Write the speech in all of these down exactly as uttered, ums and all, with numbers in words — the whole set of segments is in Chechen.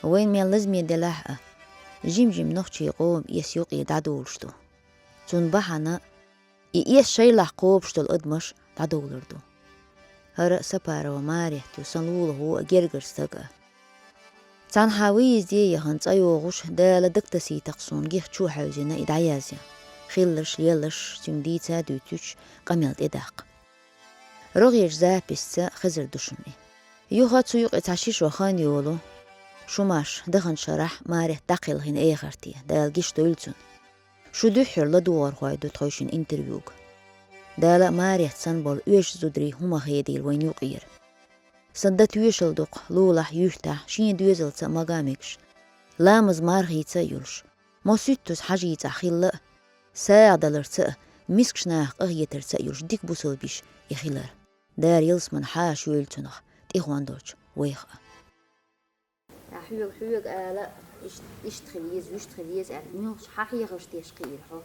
Вайн мел лазаме делахь а, жим-жим нохчий къоман эс юкъе дӀадолуш ду. Цунна бахьана и эс шайлахь кхобуш долу адамаш дӀадовлар ду. ХӀара Сапарова Марет ю, сан лулахо а, гергара стаг а. Цхьанхьа выезде яхана цӀа йогӀуш, Дала дагатасийта-кх суна, гихчу хьаьвзина и дӀаяздина, хилларш, лелларш цуьнга дийца а дуьйцуьйтуш, къамел тӀедаккха. РогӀерчу записца хезар ду шуна и. Юха цу юкъе цхьа ши шо хан йолу, шу-м аш даханчу шарахь Марет дӀакхелхина эхарте, Дала гечдойла цунна. Шу дуьххьара ладогӀархой ду тхойшинна интервьюга. Дала а, Марет санна болу оьшучу зударий хӀума хедийла вайна юкъера. Сан дан тоьшалла ду-кх, лулахь, юьртахь, шен доьзалца а мага а мегаш, ламаз-мархица а йолуш, мо суьттаза хьажийцӀахь хилла а, сагӀа даларца а, мискачу наха къахетарца а йолуш дика бусалба йиша и хилар. Дара ялсамани хьаша йойла цунах, тӀехван долчу вайх а. Ахьа хьоьга, хьоьга ала, иш-, иштта хила еза, вуьшта хила еза аьлла, муьлхачу хьан хьехарш деш кхиира хьо?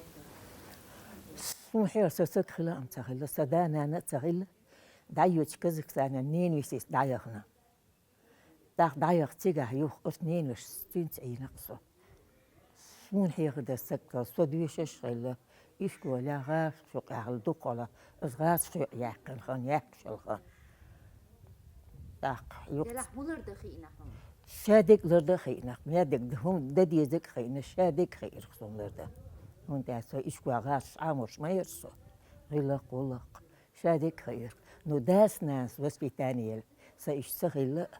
Суна хьехар сан саг хила а ца хилла, сан да-нана а ца хилла. ДӀайоьдучу Казахстане ненависица дӀаяхана. ТӀаккха дӀаяха цигахь юха оцу ненависица цуьнца Ӏийна-кх со. Суна хьехар дан саг хилла, со доьшуш а хилла, ишколехь, гӀазкхаша юкъехь дукхахьолахь, аса гӀазкхаша юкъ яьккхина хан, яьккхича хан. ТӀаккха юха Делахь хӀун лардан хиъна хьуна? Ша дерг лардан хиъна-кх, ма дерг, хӀума дан дезарг а хиъна, ша дерг хиира-кх суна лардан. ХӀунда аьлча со ишколехь гӀазкхаша Ӏамош ма яра со. ГӀиллакх, гӀуллакх. Ша дерг хиира-кх. Ну, дас-нанас воспитание ела, сан иштта ца хилла а.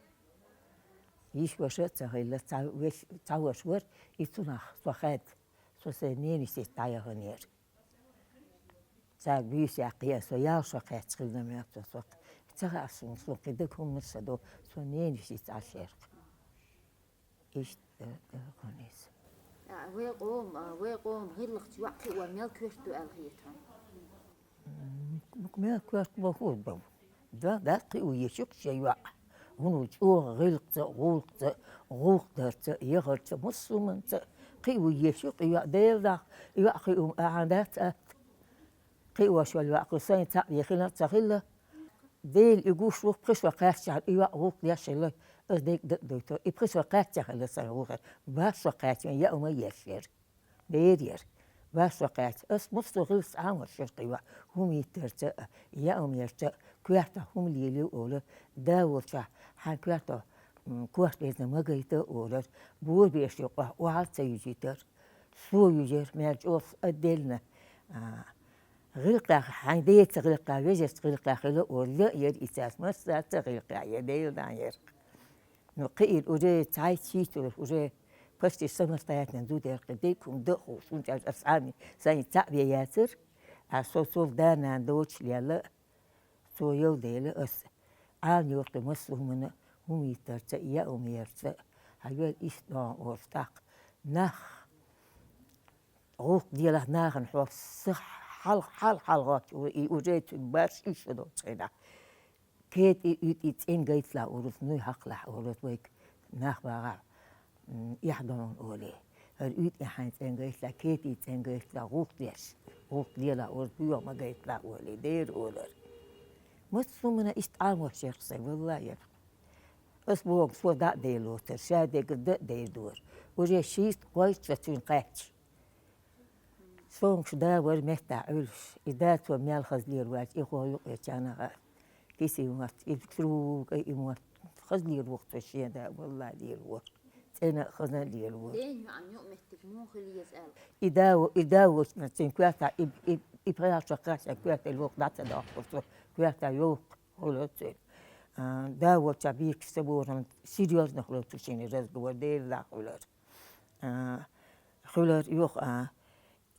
Йиша-ваша а ца хилла, цхьа веш-, цхьа ваша вара, и цунах со хаьдда, со сайн ненависица дӀаяханера. Цара буьйса яккха еана, со ял шо кхаьчча хилла мел со, со ца хаьа суна, суна кхин дага хӀуманаш ца до, со ненависица Ӏаш яра-кх. Иштта, э, э, хӀун иза. А, вай къом, а, вай къом гӀиллакхца йоӀ кхио мел коьрта ду аьлла хета хьуна? М, мел коьрта боху ду. Да, да, кхио еза ю-кх шен йоӀ. ХӀунда чӀогӀа гӀиллакхца, гӀуллакхца, гӀуллакх дарца, яхарца, массо а хӀуманца кхио еза ю-кх и йоӀ. Делан дуьхьа, йоӀ кхио ахьа дац атта. Кхиош йолу йоӀ кху сайн цхьаъ вехина а ца хилла. Дела и гуш ву, пхи шо кхаьччахьана и йоӀ гӀуллакх деш хилла, аса дерг дан а дойту. И пхи шо кхаьчча хилла сайн гӀуллакх, барх шо кхаьчча яа хӀума еш яра. Дера яра. Барх шо кхаьчча. Ас массо а гӀиллакхца Ӏамош яра кху йоӀ, хӀума йиттарца а, яа хӀума ярца а, коьртахь хӀума лелайо олура, да волчохь хьайн коьртахь, м, корта безна ма гайта олура, бора беш юкъахь охьа а ца юьжийтара. Со юьжира, мел чӀогӀа отдельно, а, гӀиллакхехь, хьайн деца гӀиллакхехь, вежарца гӀиллакхехь хила олура, яра и цаьрца, массаьрца гӀиллакхехь яра, Делан дуьхьа яра. Ну, кхиира уже цхьайтта-шийтта уже почти самостоятельно зуда яра, кхин дерг хӀума дан а хууш, хӀунда аьлча ас цхьанна сайн цхьаъ бен яцара, а со цул да-нана доцуш лелла, цо йолу дела ас Ӏалашо йоккху массо а хӀуманна, хӀума йиттарца а, яа хӀума ярца а, хьан йоьл иштта догӀу олуш тӀаккха. Нах гӀуллакх делахь нахана хьо са хьал-, хьал-, хьалхочу и уже цуьнан барш иш шо долчу хенахь. Кетий, уьйтӀий цӀена гайталахь олура, нуй хьакхалахь олура вайга нах вагӀахь, м, эхь догӀу олий. ХӀара уьйтӀий хьайн цӀена гайталахь, кетий цӀена гайталахь, гӀуллакх деш, гӀуллакх делахь олура, боьха ма гайталахь олий, дера олура. Массо а хӀуманна иштта Ӏамош яра-кх сайн, валлахӀи яра-кх. Ас боху, со дӀа а дер лоцура, ша дерг дан а дер дора. Уже шийтта-кхойтта шо цуьнан кхаьчча. Сонгаш да вара меттахь Ӏуьллуш. И да цо мел хаза лелаваьлча, и хӀо юкъе чанагӀа кисий мотт, и круга и мотт. Хаза лелаву-кх цо шен да, валлахӀи, лелаву. ЦӀена а, хаза а лелаву. Ден йоӀан юкъаметтиг муха хила еза аьлла? И да во-, и да воцург цуьнан коьртахь, и, и, и пхи-ялх шо кхаьчча коьртехь локху дӀа ца доккхура цо, коьртахь йовхо хуьлура цуьнан. А, да воцург бийкаш ца бохург, серьёзно хуьлура цу шинна разговор, Делан дуьхьа хуьлура. А, хуьлура юха, а,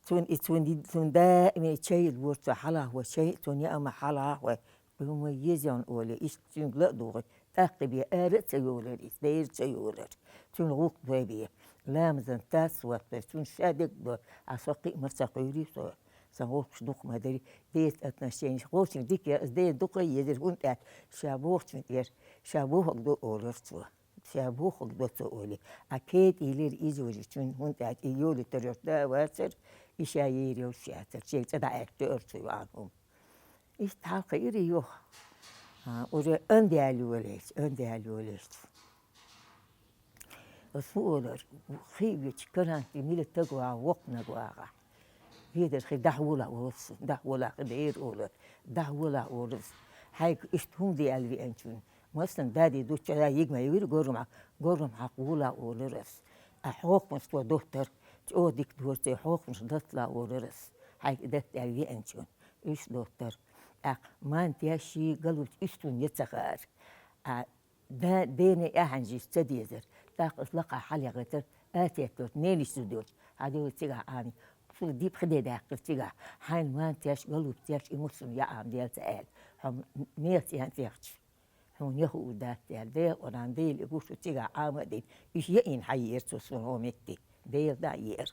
цунна и цунна, цунна даима чай лора цо, хьалха вай чай, цунна яа хӀума хьалха вай, кхин хӀума еза йолу олий, иштта цуьнга ла а дугӀий, тӀаккха бен ара а ца йолура иза, дера ца йолура. Цуьнан гӀуллакх бен, ламазан тас ваттара, цунна ша дерг до, а со кхин а ма ца кхуьйрий со, сан гӀуллакхаш дукха ма дарий, деца отношенеш, гӀочун дика яра, аса дена дукха а езира, хӀунда аьлча ша бохучун тӀера, ша бохург ду олура цо. Ша бохург до цо олий. А кетий лира иза уже цуьнан, хӀунда аьлча и йолуьйтур йолуш да а вацара, и ша йийр йолуш яцара, шега цӀа дӀааьлча тоьара цу йоӀан хӀума. Иштта хьалха ира юха. А, уже ан даьлла йолуьйтуш, ан даьлла йолуьйтуш. Ас ма олар, хи а веча, карантин мила таг вагӀа, воккханаг вагӀа. Ведар хи дӀахьола олар са, дӀахьола хи дера олар, дӀахьола олар са. Хьайга иштта хӀума де аьлла веанчунна. Массанхьа дади дучча йига ма йовира горма, горма хьакхола олар ас. А хьокхамаш тхо доттар, чӀоагӀа дика дора цай хьокхамаш даттала олар ас. Хьайга и датта аьлла веанчунна. Уьш доттар. ТӀаккха мантеш ший галуч уьстун я ца хаар. А да-, дена ахьанжа ца дезар. ТӀаккха ас лакха хьалъяхийтар, атетталц, нениш зу долча. Хьадола цигахь Ӏами. Цул дипхи де даьккхира цигахь. Хьайна мантеш, галуптеш, и мусум яа Ӏама делца аьлла. Хьо меца ян тӀехча. Хьуна яху дац аьлла. Дела Къуръан, Дела и гушу цигахь Ӏама а дина. Уьш яийна хьаеара цо суна хьо метти. Дела дӀа а еара.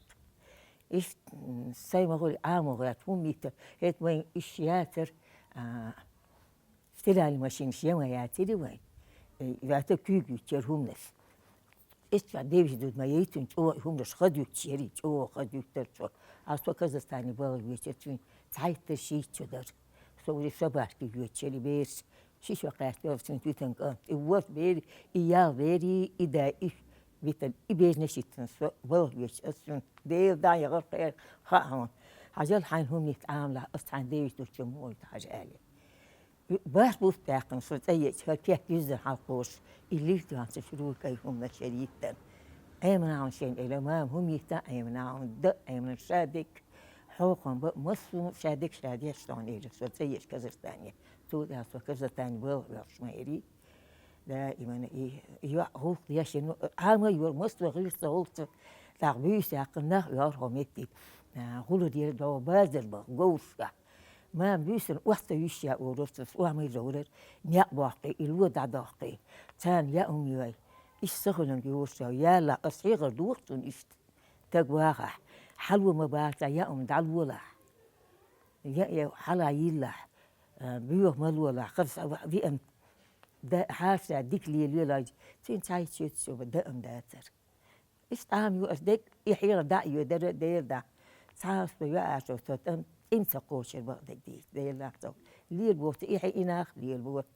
Иштта, м, сай ма гӀули Ӏамо гӀерта, хӀума митта. ХӀета вайн уьш яцар, а, стиральный машинаш яма яцари вайн. Э, ваьта куьйга юьтчара хӀуманаш. Эццахь девза дуд ма яйтун, чӀогӀа хӀуманаш хадуьттуш яри, чӀогӀа хадуьттар цо. А со Казахстане балха вечар цуьнан цхьайттара шийтта чу дара. Со ури шабашки йоьдчари бераш, ши шо кхаьчта йолчун туьтан кӀант. И ворхӀ бери, и ял бери, и да, и витан, и бежнаш йиттан со балха веча ас цуьнан. Дела дӀа яхар кхер хаьа хьуна. Хьажал хьайна хӀума йитта Ӏамалахь, ас хьайна девза дуд чу ма гӀойта хьажа аьлла. БархӀ бутт даьккхина со цӀа еча, хӀара кехат юьззина хьалкхоша, и лиртванца шуруй кай хӀуманаш яр йиттан. Ӏемана хьуна шен эла, мама хӀума йитта Ӏемана хьуна, да Ӏемана ша дика, хьокхам ба, массо а ша дика, ша деш тхьона эла, со цӀа еча Казахстане. Цо аьлла со Казахстане балха ваьлча ма эри. Да, имана и, и йоӀ гӀуллакх дешина, Ӏама йора, массо а гӀирс ца гӀуллакх ца, тӀаккха буьйса яьккхина нах йора хьо метти. А, гӀулар яра догӀу базар баха, говрашкахь. Мама буьйсанна охьа ца вуьйша олура цо, охьа ма йоврара, некъ боккхий, и ло дӀадоккхий. Царна яа хӀума йой. Иштта сахиланга йолуш йой, яллахь, ас хьехар доху цунна иштта. Таг вагӀахь, хьало ма бацахь, яа хӀума дӀалолахь. Яа, яа, хьала йиллахь, а, боьха ма лолахь, хаза виъан да, хьаша дика лелавелахь, цуьнан цхьайтта шийтта чу даам дацара. Иштта Ӏама ю ас дерг, и хьехар дӀа а йоьдара, Дела дӀа. Цхьа ас со йоӀ аьлла, со тӀам, тӀам ца кхочура бакъдерг дийца, Дела дӀа цо. Лелабоцу и хье, и нах лелабоцу.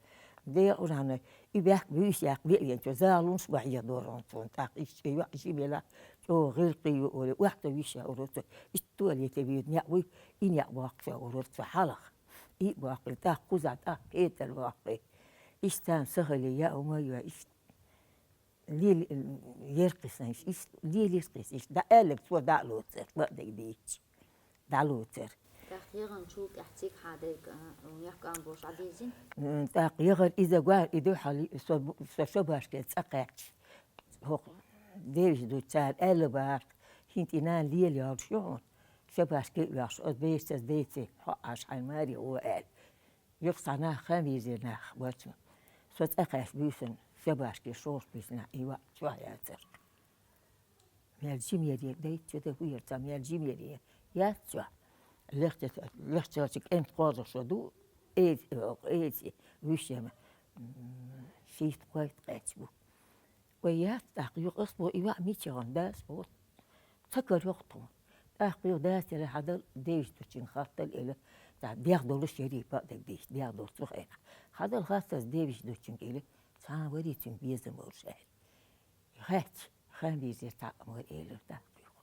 Дела Къуръана, и бехк буьйса яккха веа веанчо, залумаш бахьеха дора хьуна цунна, тӀаккха иштта и йоӀ жима елахь, чӀогӀа гӀиллакхе ю олий, охьа ца вуьйша олура цо. Иштта туалете вийна некъ вуй, и некъ боккхуш олура цо хьалха. И боккхий, тӀаккха кхузахь, тӀаккха кхетар боккхий. Иштта царна сахиле яа хӀума а йой, иштта. Лел-, лелкхисан иштта, лелийскхисан иштта, дӀа аьлларг цо дӀа а лоцура, бакъдерг дийцча. ДӀа а лоцура. ТӀаккха яханчул тӀаьхьа цига хьан дерг, а, мехкан бош Ӏадийзина? М, тӀаккха яхар иза гуьра, и дуьхьал со, со шабашке цӀа кхаьчча, хӀокху девза дуд цара аьлла бахарх, хӀинца и нана лела йолуш ю хьуна, шабашке а ваьхьаш, оцу бешаца деций, хьо Ӏаш хьайн маре гӀо аьлла. Юха цхьа нах, хан вийзира нах бацу. Со цӀа кхаьчча буьйсанна, шабашке шовзткъа буьйсанна и йоӀ чохь яцара. Мел жима яре, дайта чу дан хӀу яра цхьа, мел жима яре, яц чохь. Легча-, легчачу кӀентан кхозуш ду, эзи, эзи, вуьшта, м, шийтта-кхойтта кхаьчна бу. Вай яц тӀаккха юха, ас боху, и йоӀ мичахь ван, дас боху. Ца карайо-кх тхуна. ТӀаккха юха дас яра хьадала, девза дуьчуьнга хаттал эла, цхьа дегӀ долуш яра, бакъдерг дийцча, дегӀ долуш цу хенахь. Хьадала хаттаза девза дуьчуьнга эла, цхьа а варий цуьнга безам болуш аьлла. Хаьттича, хан вийзира, цхьаъ ма вара элира тӀаккха юха.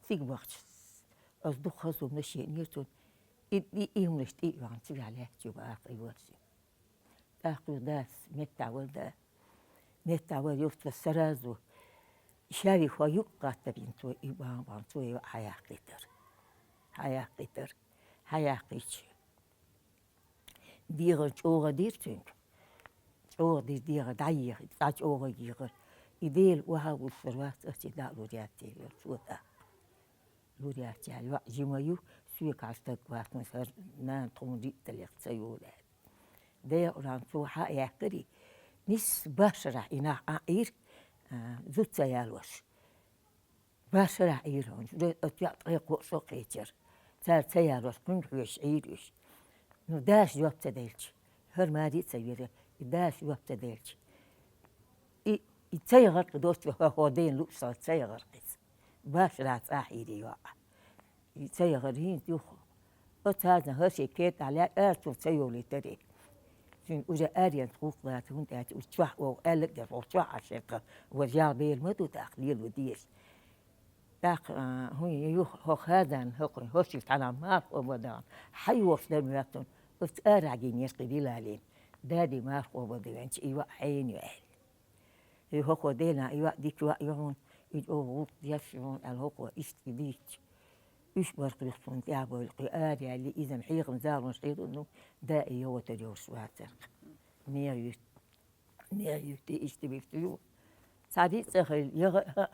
Цига бахча, ас дукха хаза хӀуманаш енера цунна, и, и, и хӀуманаш тӀе а вахана, цигахь лаьтташ ю бахарх и варши. ТӀаккха юха дас меттахь вара да. Меттахь вара юха саразу. Шаьвий хьо юкъа гӀаттабина цо, и бан-бан цо и хьаяьккхийтар. Хьаяьккхийтар. Хьаяьккхийча. ДегӀар чӀогӀа дира цуьнга. ЧӀогӀа дира дегӀар, дӀайехира, цкъа чӀогӀа ехира. И Дела охьа а вуссур вац, ас и дӀа а лур яц, церан цо тӀаккха. Лур яц аьлла, йоӀ жима ю, соьга хьан стаг вац, хӀара нана тхуна диъталех ца йолу аьлла. Декъуран цо хьа а яьккхира, нисса башарахь и нах Ӏан Ӏийра, а, зуда ца ялош. Башарахь Ӏийра хьуна, оцу йоӀ ткъе кхоъ шо кхечира. Цара ца ялош, кхуьнга хьоьжуш Ӏийра уьш. Ну, дас жоп ца делча, хӀара маре а ца вира, и дас жоп ца делча. И, и ца яхара кхин доцчу хӀо-, хӀо дена луъуш ца яхара кхин. Башарахь цӀахь Ӏийра йоӀ. И ца яхара хӀинца юха. Оцу хазна хӀара шен кетӀахь лаьа, ара цо ца йолуьйтаре. Шуна уже аренца гӀулакх лаца, хӀунда аьлча уж чохь оха аьлларг деш, оха чохь Ӏаш шерта, важа ял бер ма ду тӀаккха, лело деза. ТӀаккха, а, хӀун ю, хӀо хазан, хӀокхуьн, хӀоршик цхьана марха оба дан, хьайохаш дар моьттун, оцу арахь гинера кхин дилалин, дади марха оба дан венча, и йоӀ хьенан ю аьлла. И хӀокхо Делан, и йоӀ дика йоӀ ю хьуна, и чӀогӀа гӀуллакх деш ю хьуна аьлла, хӀокхо иштта дийцча. Уьш барх юхцун тӀехь бойла кхин ара яьлли, иза-м хьехам залонаш хир ду, ну, да и йогӀу тара йолуш вацарх. Нехан юьрт, нехан юьрте иштта бихта ю. Цхьа дийца хила, яха а,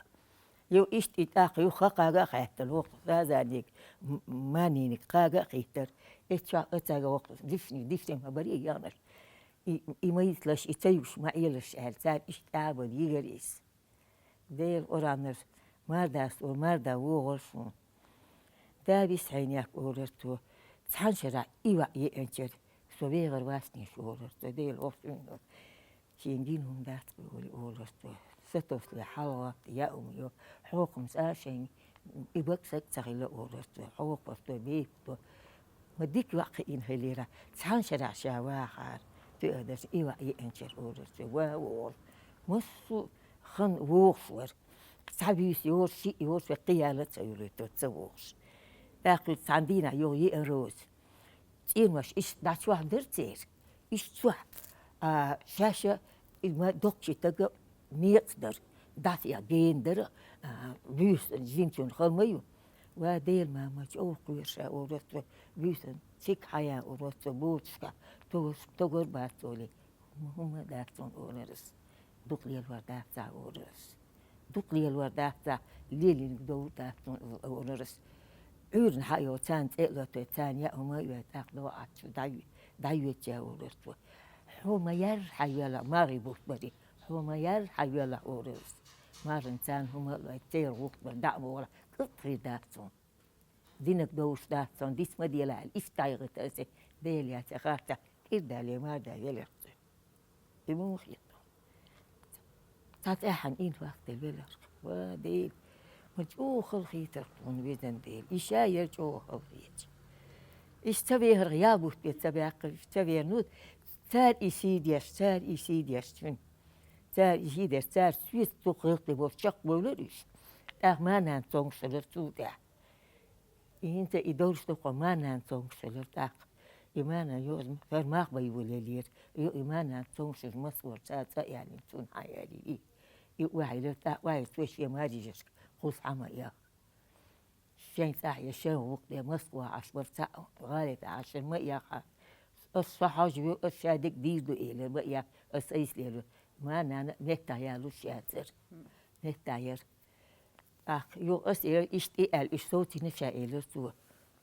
ю иштта и тӀаккха ю хакхага а хаьттал, вокху Сазаниг м-, м-, Маниниг кхага а хийттар. Эццахь оцаьрга вокху дишни, дишни ма барий яханаш. И, и ма йицлаш, и ца юш, ма Ӏелаш аьлла, цара иштта тӀаьхьа бан йигара иза. Дела къураннаш, мардас, о, марда вогӀур шун. Да вис хьенех олар цо, цхьана шарахь и ваӀ еанчара, со вегӀар васнеш олар цо, Дела охьа шуьнга. Шен гина хӀума дац кхуьли олар цо. Сатосле хьалгӀатта яа хӀума йо, хьокхамца а шайн и бакъ саг ца хилла олар цо, хьокхар цо, бепиг цо. Ма дика йоӀ кхиъна хилира, цхьана шарахь ша вахара, тоьадаш и ваӀ еанчара олар цо, ва вогӀур. Массо а хан вогӀуш вара. Цхьа вуьйса йогӀуш, шиъ йогӀуш, вай кхин яла ца юьлуьйтур, ца вогӀуш. ТӀаккха цхьана дийнахь юха еана Роза. ЦӀенош иштта дӀачохь дара церан. Иштта чохь, а, шаьша и ма доккхачу тага некъаца дара. ДӀасаех гена дара, а, буьйса жимчун хала ма ю. Ва Дела, мама, чӀогӀа кхоьруш а олар цо, буьйсан циг хьаян олар цо, боцушка, тогаш, тогар бац олий. ХӀума дац цунна олар ас. Дукха лелор дац цхьа олар ас. Дукха лелор дац цхьа, лелийнарг довр дац цунна олар ас. Ӏуьйранна хьа а йо, царна цӀе а латтой, царна яа хӀума а йой, тӀаккха догӀа Ӏаччу дӀай-, дӀайоьдча олар цо. Хьо ма яьрра хьайоьлахь, магӀий бутт барий, хьо ма яьрра хьайоьлахь олар ас. Маржин царна хӀума а лой, церан гӀуллакх бар, дӀа а ма валахь, кӀант хир дац цунна. Динарг довш дац цунна, диц ма делахь аьлла, иштта дӀайгӀийтар аса, Дела яц, харцахь, кӀирдале мара да веларх цуьнан. И муха хета? Цхьа цӀеххьана инфаркт делла веларх. Ва Дела, ма чӀогӀа хала хийтарх тхуна везан Дела, и ша яра чӀогӀа хала хеташ. Иштта ца вехарх ял бутт бе ца баьккхира, ца вернув, цара и сий деш, цара и сий деш цуьнан. Цара и сий деш, цара соьца цу хилкхи болчу чекхбевлира уьш. ТӀаккха ма-нана цомгуш хилира цул тӀаьхьа. И хӀинца и довш ду-кх, ма-нана цомгуш хилира тӀаккха. И ма-нана йо, хӀара мах бай ву лелера. Йо, и ма-нана цомгуш хилира, Москвара цара цӀа а яьллина, цунна хьан яьллий и. И охьайилира тӀаккха, охьа цо шен маржашка кхуза хьан ма эха. Шайн цӀахь я шайн гӀуллакх де Москва Ӏаш бара цхьаъ, гӀали тӀе Ӏаш ма эха. Ас со хьожа ву, ас ша дерг дийр ду элира, ма эха, ас айса лелира. Ма-нана а меттахь ялуш яцара. Меттахь яра. ТӀаккха юха ас элира, иштта и аьлла, уьш совцийна ша элира цо,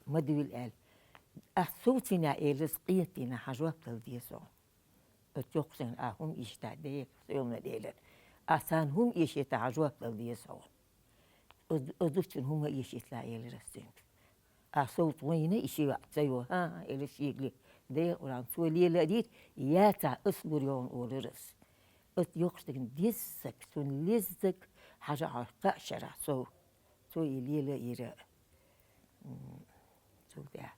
ма дуьйла аьлла. Ас совцийна элира, ас къинтӀера хьан жоп дала деза хьуна. Оцу йоккхачарна ахь хӀума эшийта, Дела, соьмана Делан. Ахь царна хӀума эшийта, хьан жоп дала деза хьуна. Оцу, оцу зудчунна хӀума эшийта элира ас цуьнга. Ахь совца вайна и ши йоӀ ца йо, хӀан-хӀа, элира шегали. Дела къуран цо лелайира, яцахь ас гур йогӀун олира ас. Оцу йоккхачу деган деззаг, цунна леззаг хьажа Ӏа кхаа шарахь сов. Цо и лелайира. М, цул тӀаьхьа.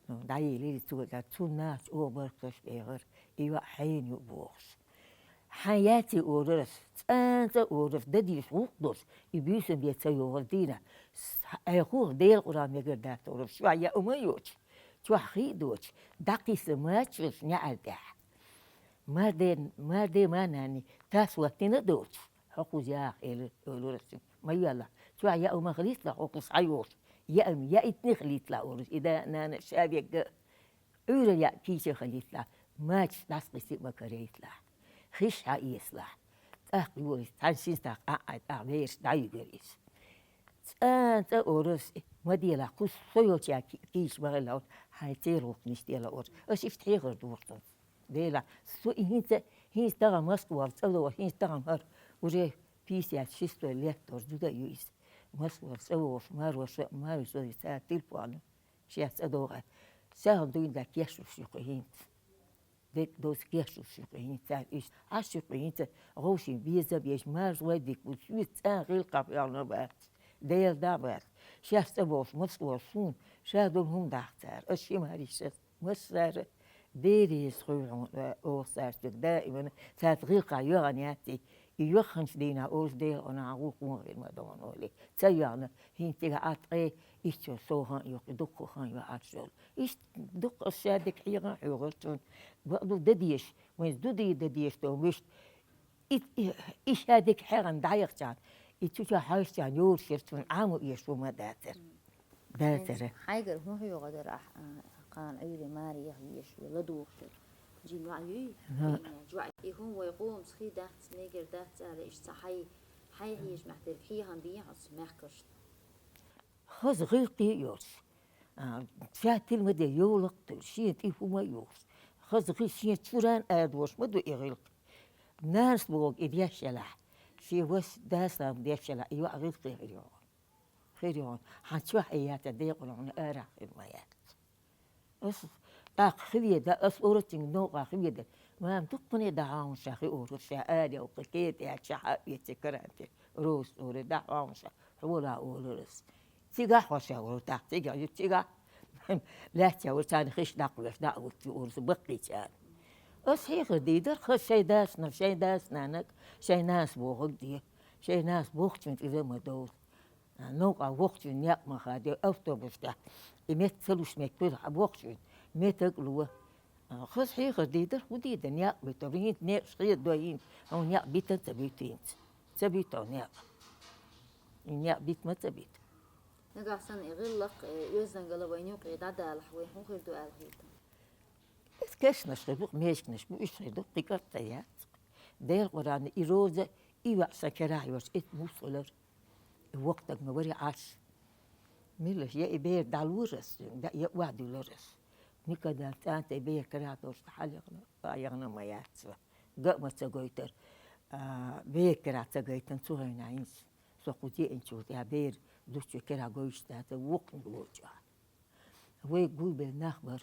Ну, дӀаелира цо, да, цунна нахаца оха баркаллаш бехара, и йоӀ хьенан ю бохуш. Хьан яций олура ас, цӀанца олура ас, дадийша гӀуллакх долуш, и буьйсанна бен ца йогӀура дийна. С-, айхух Делан Къуръан мегар дац олура ас, чохь яа хӀума а йоцуш, чохь хи а доцуш, дӀакхиссина мачаш йолуш неӀар тӀехь. Марде, марде ма-нанний, тас ваттина а доцуш. Хьо кхуза яха, элира, олура ас цуьнга. Ма йоьллахь. Чохь яа хӀума хилийталахь, хьо кхуза схьайолуш. Яа хӀума яийтина хилийталахь, олура ас. И да а, нана а ша вегга а. Ӏуьйра яа кийча хилийталахь. Мачаш дӀасакхиссий а ма карийталахь. Хиш хьаэцалахь. ТӀаккха йолуш, цхьана шина стагах къаьхьа, тӀаккха бераш дӀайигира иза. ЦӀа, цӀа, олура ас, ма делахь, кхуза со йолча ки-, кийча ма хилла, хьайн церан гӀуллакхаш делахь, олура ас. Ас иштта хьехар дора цунна. Делахь, со и хӀинца, хӀинца тахана Москвара цӀа ло, хӀинца тахана хӀара уже пятьдесят шестой лет долуш зуда а ю иза. Москвара цӀа вогӀуш, мароша а, маруша а, цара телефон, шех цӀа догӀу. СагӀа дуьйна дан кечлуш ю кху хӀинца. Дерг доцу кечлуш ю кху хӀинца, цара иштта. Хьаш ю кху хӀинца, гӀовшийн беза а безаш, марза вай дика ву, соьца цӀа гӀиллакхах йогӀур бац. Делан да а бац. Шех цӀа богӀуш, Москвара суна, ша долу хӀума даха цара. Ас ши марйиш ас. Массара Дерригаш хуьлу хьуна, э, оха цаьрца даимана, цаьрца гӀиллакхехь йоьгӀна яц и. И йоьгӀначу дийнахь олуш Делан къинхетамах вукхо хир ма ду хьуна олий. Ца йоьгӀна, хӀинца цигахь Ӏад ткъе итт йолу сов хан а йоккху, дуккха а хан йо Ӏад шолгӀа. Иштта дуккха аса ша дика хьехам а хьоьхура цунна. Бакъду дан дезаш, вайн зуда дан дезаш долу муьста. И, и, и ша дика хьехам дӀаяхчахьана, и цу чохь хьаьжчахьана йолуш яра цунна Ӏамо эшо ма дацара. Дацара. Хьайгара хӀун хьоьху дара ахь, а, кхана Ӏуьйре маре яха везаш ву, ладугӀуш ву? Жин ваӀ юй? ХӀаъ. Жин ваӀ. И хӀума вай къомаца хи дац, мегар дац аьлла, иштта ца хьай-, хьай хьежа мехь дерг хьехам бехьа оцу мехкашна. Хаза гӀиллакхе а йолуш, а, цаьртил ма де йовлакх а туьллуш, шена тӀе хӀума а юхуш. Хаза гӀи-, шен чуран а дош ма ду и гӀиллакх. Нанас бохург и деш елахь, шен вас дас-нанас деш елахь, и йоӀ гӀиллакхе хир йогӀу. Хир йогӀу. Хьан чохь и яц, Делан къинхетамах арахь хир ма яц. Ас тӀаккха хи веда, ас уроццинга новкъа хи веда. Мама, дуккхане дӀахьо хьуна ша хи уроц, ша ара йоккху, кхета яьлча, ша хьаъ веци карантин. Роза уроц, дӀахьо хьуна ша, хьола олура ас. Цигахь хьо ша уроц, тӀаккха цигахь ю, цигахь. Лаьцна ву царна хиш дӀакхоьхьуш, дӀа а вуьту уроц, баккхийчарна. Ас хьехар дийр дара, хаза шайн дас-нанас, шайн дас-нанас, шайн нанас бохург де. Шайн нанас бохучунна иза ма довла. Новкъа воккхачун некъ ма хадо, автобус тӀехь. И метта ца луш меттиг хир ву, воккхачун меттиг а ло. Хаза хьехар дийр дара, хӀун дийр дара, некъ битар, хӀинца некъаш хедо хӀинца, хьуна некъ битан ца буьту хӀинца. Ца буьту хьуна некъ. И некъ битма ца буьту. Нагахь санна и гӀиллакх, э, оьздангалла вайн юкъе дӀадалахь, вай хӀун хир ду аьлла хета? Иза кешнаш хир бу, меженаш бу, уьш хир ду, кхин кӀант ца яц. Делан къинхетамах и Роза, и йоӀ сан карахь йоцуш, и муьлш хилар. И воккха стаг ма вара Ӏаш. Мила я и бер дӀалора ас, я охьадуьллура ас. Никада цӀанта и бер карахь долуш хьалаяхна, а яхна ма яц. Ган а ма ца гойтура. А, бер карахь ца гайтина цу хенахь хӀинца. Со кху деанчул тӀаьхьа бер зудчун карахь гойтуш дац, воккханиг лоцуш. Вай гулбелла нах бара,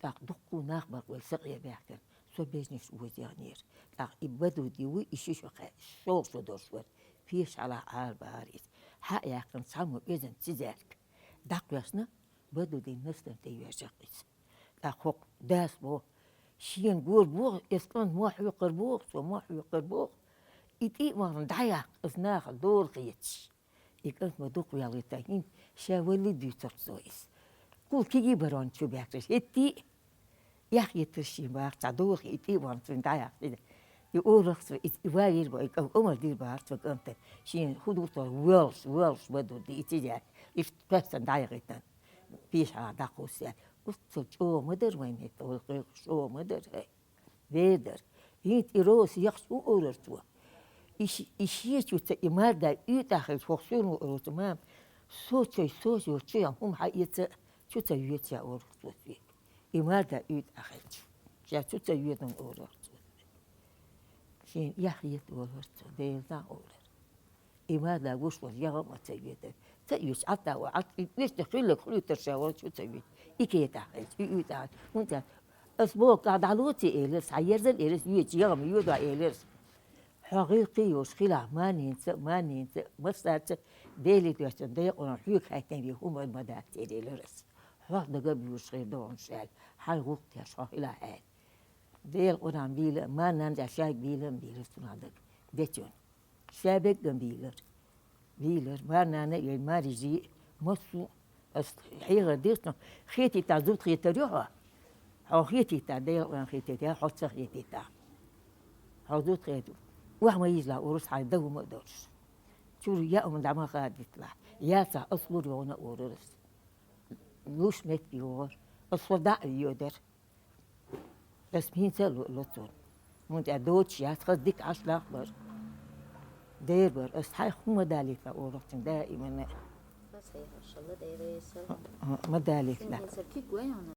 тӀаккха дуккха нах бара вай сакъе баьхкина, со бежнаш оза яхнера. ТӀаккха и Бадуди вуй, и ши шо кхаьа, шолгӀа шо долуш вара. Пешахьалахь Ӏалабахьара иза. Хьа а яьккхина, цхьаммо оьзан цизаьллиг. ДӀакхоьссина, Бадудин настам тӀе йоьжжа иза. ТӀаккха хӀокху дас боху, шена гора боху, иза кӀант мохь хьоькхур боху, цо мохь хьоькхур боху. И тӀе а вахана дӀаяккха, иза нахана дора хеташ. И кӀант ма дукха ваьлла витта, хӀинца ша валли дуьйцура цо иза. Кхул кегий барон чу баьхкира, хӀетте а яхъяьттира шен бахарца, дохи и тӀе а вахана цуьнан дӀаяхьа. И олура цо, и, и валийра бо, и кӀант омра дийр бахара цо кӀанта. Шена хӀун ду тхо, воьлхуш, воьлхуш ма ду, ди и цига яьлла. Иштта кхоьссина дӀаяхийтина, пешахьа дӀакхуссу яьлла. Уьш цо чӀогӀа ма дара вайн хӀетта, вай кхойкхуш чӀогӀа ма дара, хӀай. Вер дара. ХӀинца и Роза яхча хӀун олура цо? И ш-, и шен чу ца, и марда уьйтӀахь хилча, хӀокху суьрма олура цо, мама, со чой, со йолчу ян хӀума хьаэца, чу ца йоьду ша олура цо соьга. И марда уьйтӀахь хилча, ша чу ца йоьду хӀума олура цо. Шена эхь хета олура цо, Дела дан олура. И марда гуш вара, яха а ма ца йоьду. Ца йоьдуш, Ӏатта а, Ӏатта, и оьшта хилларг хуьлуьйтура ша вара чу ца йоьду. И кетахь хилча, и уьйтӀахь хилча. ХӀунда аьлча, ас боху, кхузахь дӀалоций элира, схьаерзал элира, йоьдуш яха ма йоьду элира. Хьо гӀиллакхе йолуш хилахь, марненца, марненца, массаьрца, Деле доьссина, Делан къинхетам хьоьга хаьттина вен хӀума ма дац элира ас. Хьох дага а буьйлуш хир ду хьуна ша аьлла, хьайн гӀуллакх деш хьо хилахь аьлла. Делан къинхетам бийла, марнанна а шайга бийла а бийла цунах дага. Дечунна. Ша бегга а бийлара. Бийлара. Марнана а, маржий а, массо а ас хьехар дира цунах. Хетийтахь зуда хетар ю хьо? Хьо хетийтахь, Делан къинхетам хетийтахь, хьо ца хетийтахь. Хьо зуда хетар. Охьа ма йижалахь, уьш хьайн дан хӀума а долуш. Чуьра яа хӀума дӀа ма хадийталахь. Яцахь, ас лур йогӀуна а олура ас. Луш меттиг йогӀура. Ас хӀора дӀа а йоьдара. Ас хӀинца а ло, ло цунна. ХӀунда аьлча доцуш яц, хаза дика Ӏаш нах бара. Дера бара. Ас хьайх хӀума ма далийталахь олура цунна даимана. Ас хьехаршалла дера эсала. ХӀа, ма далийталахь. Сен эсала куьг вай хьуна?